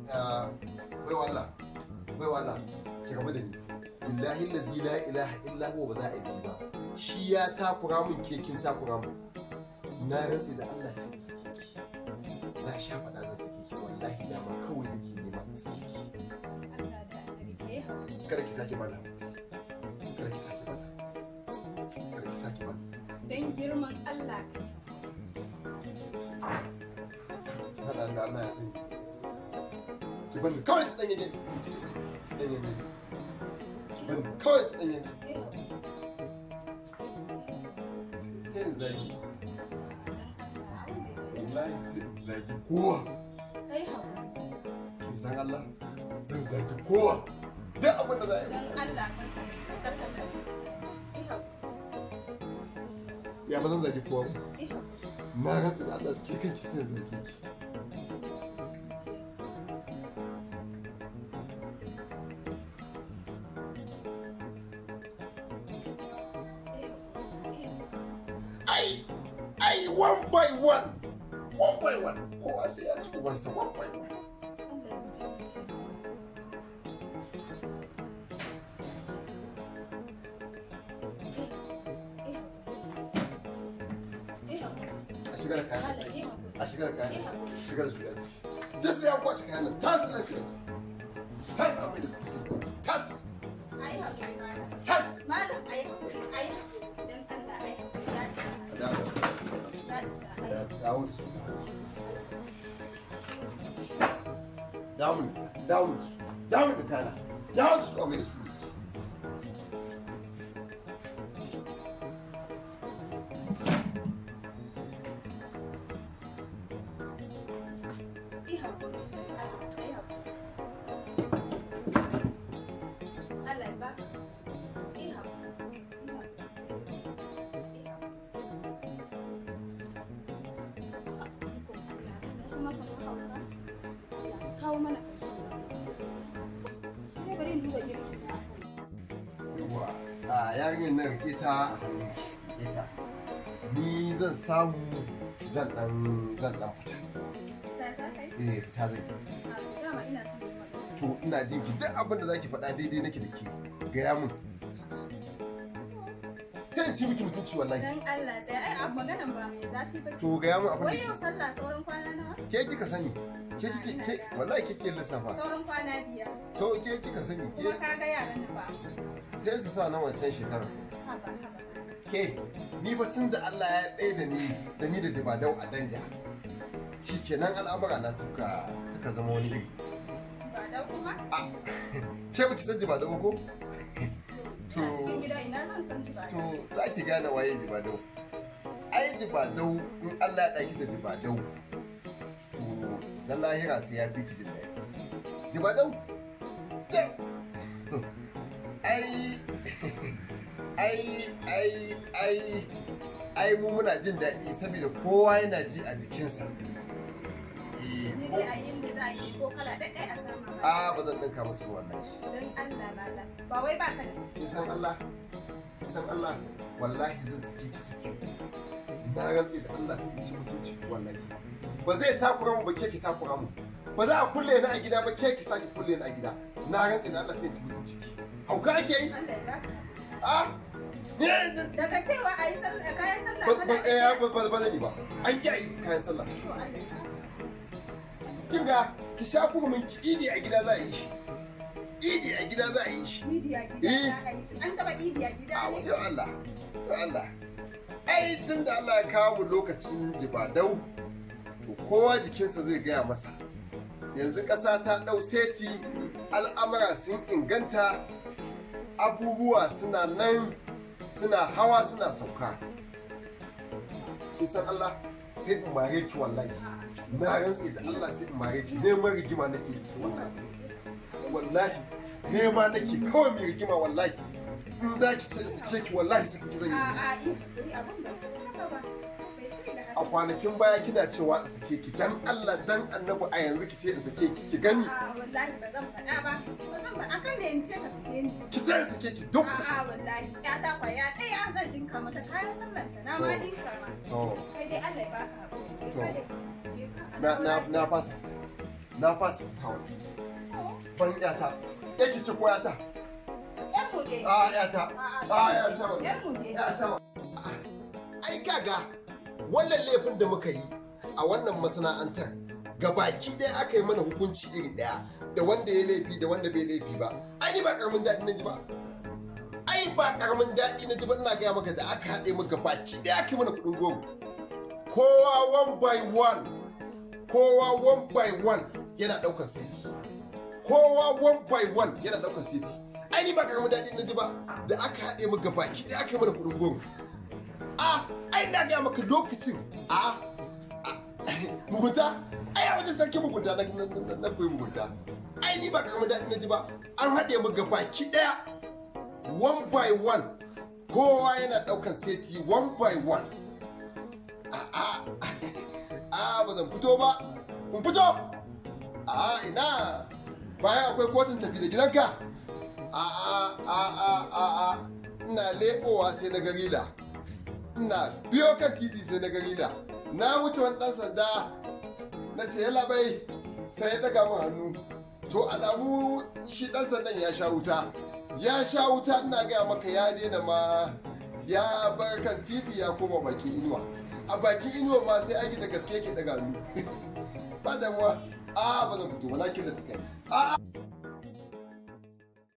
Bai Allah, bai Allah, ki rabu da ni. Billahi allazi la ilaha illa huwa ba za a yi ba. Shi ya takura mun, ke kin takura mun. Na rantse da Allah sai in sake ki. Na sha faɗa zan sake ki, wallahi dama kawai nake nema in sake ki. Allah da Annabi ka yi haƙuri. Kada ki sake bana. Kada ki sake bana. Kada ki sake bana. Dan girman Allah ka yi haƙuri. Haɗa da Allah ya fi. Ki bani kawai ci ɗan yage. Ci ɗan yage. Ki bani kawai ci ɗan yage. Ka yi haƙuri. Sai in zagi. Dan Allah abin bai kai. Wallahi sai in zagi kowa. Ka yi haƙuri. Kin san Allah? Zan zagi kowa. Duk abin da za a yi. Dan Allah kar ka zagi. Yi haƙuri. Ya ba zan zagi kowa ba. Yi haƙuri. Na rantsa da Allah ke kanki sai in zage ki. Ji zuciya. Yi haƙuri. Yi haƙuri. Ai, ai one by one. One by one. Kowa sai ya ci ubansa one by one. Allah ya ji zuciya. Yi haƙuri. Yi haƙuri. A shigar kayan. Malam, yi haƙuri. A shigar kayan. Yi haƙuri. Shigar su yaki. Duk sai an kwace kayan nan. Tas an shigar. Tas an mai da su cikin ɗaki. Tas. Ayi haƙuri, malam. Tas. Malam, ayi haƙuri, ayi haƙuri. Dan Allah, ayi haƙuri. A dawo. Za isa, ayi haƙuri. Dawo da su. Dawo da su. Dawo da su. Dawo da kana. Dawo da su a mai da su da suke. Yi haƙuri. Ayi haƙuri. Allah ya baka. Yi haƙuri. Yi haƙuri. Yi haƙuri. Ikon Allah, ya zama kamar hauka. Allah ka kawo mana ƙarshen wannan. Ni bari in duba girkin da aka yi. Yawwa, a yarinyar nan rike ta a hannunki, rike ta. Ni zan samu zan dan fita. Ta za ka yi? Eh, fita zan yi. A dama ina son yin magana. To ina jin ki, duk abin da zaki faɗa daidai nake da ke. Gaya mun. Sai in ci miki mutunci wallahi. Dan Allah sai ai abu maganan ba mai zafi ba ce. To gaya mun abin Wai da yau sallah sauran kwana nawa? ke kika sani. Ke kike ke wallahi kike lissafa. Sauran kwana 5. To ke kika sani Kuma ke ka ga yaran nan ba a musu. sai su sa na wancan shekarar. Haba haba. Ke ni ba tun da Allah ya tsaye da ni da Jibadau a danja. Shikenan al'amura na suka zama wani iri. Jibadau kuma? A ke baki san Jibadau ba ko? To Ina cikin gida ina zan san Jibadau. to za ki gane waye Jibadau. Ai Jibadau in Allah ya ɗaki da Jibadau to na lahira sai ya fi ki jin daɗi. Jibadau? Je! Ai ai ai ai ai mu muna jin daɗi saboda kowa yana ji a jikinsa. Eh, Ni dai a yin da za a yi ko kala ɗaɗɗaya a sama ba. a ba zan ɗinka musu ba wallahi. Don Allah malam. Ba wai ba ka da. Kin san Allah? Kin san Allah? Wallahi zan sake ki saki. Na rantse da Allah sai in ci mutunci ki wallahi. Ba zai takura mu ba ke ki takura mu. Ba za a kulle ni a gida ba ke ki sake kulle ni a gida. Na rantse da Allah sai in ci mutunci ki. Hauka ake yi? Allah ya baka. Ah! Ni Daga cewa a yi sallah kayan sallah ba kala ba ɗaɗɗaya. ba ba zan yi ba. An ki a yi kayan sallah. To Allah ya baka. Kin ga ki sha kurumin ki, idi a gida za a yi shi. Idi a gida za a yi shi. Idi a gida Eh. za a yi shi. An taɓa idi a gida A ne? wajen Allah, ya Allah. Ai tun da Allah ya kawo mu lokacin jibadau, to kowa jikinsa zai gaya masa. Yanzu ƙasa ta ɗau seti, al'amura sun inganta, abubuwa suna nan suna hawa suna sauka. Kin san Allah sai in mare ki wallahi. Na rantse da Allah sai in mare ki, neman rigima nake da ki wallahi. Wallahi nema nake kawai mai rigima wallahi. In za ki ce in sake ki wallahi sai ki zan yi. A'a, yi hakuri abin bai kai haka ba. Bai kai da A haka. kwanakin baya kina cewa in sake ki, dan Allah dan Annabi a yanzu ki ce in sake ki ki gani. A'a, wallahi ba zan faɗa ba. Ba zan faɗa kan me in ce ka sake ni. Ki ce in sake ki duk. A'a, wallahi ya ta kwaya ɗaya zan dinka mata kayan sallanta na ma dinka ma. To Kai dai Allah ya baka hakuri. Je ka dai. Je ka. na fasa. Na fasa fita waje. Ban yata. Yake ce ko yata? Yar mu dai. A yata. A yata. Yar mu dai. Yata. Ai kaga wannan laifin da muka yi a wannan masana'antar gabaki ɗaya aka yi mana hukunci iri ɗaya da wanda ya laifi da wanda bai laifi ba. Ai ni ba karamin daɗi na ji ba. Ai ba karamin daɗi na ji ba, ina gaya maka, da aka haɗe mu gabaki ɗaya aka yi mana kuɗin goro. Kowa one by one, kowa one by one yana ɗaukar seti. Kowa one by one yana ɗaukar seti. Ai ni ba karamin daɗi na ji ba da aka haɗe mu gabaki ɗaya aka yi mana kuɗin goro. A ai na gaya maka lokacin a mugunta, ai a wajen sarki mugunta na koyi mugunta. Ai ni ba karamin daɗi na ji ba, an haɗe mu gabaki ɗaya one by one, kowa yana ɗaukan seti one by one. A a a ba zan fito ba. Kun fito a ina bayan akwai kotun tafi da gidanka? A a a a a a ina leƙowa sai na garila, ina biyo kan titi sai na garila, na wuce wani ɗan sanda, na ce yalla bai, sai ya ɗaga min hannu. To alamu shi ɗan sandan ya sha wuta, ya sha wuta, ina gaya maka, ya daina ma, ya bar kan titi ya koma bakin inuwa. A bakin inuwa ma sai aiki da gaske yake ɗaga hannu. Ba damuwa, a ba zan fito ba, na killace kai a.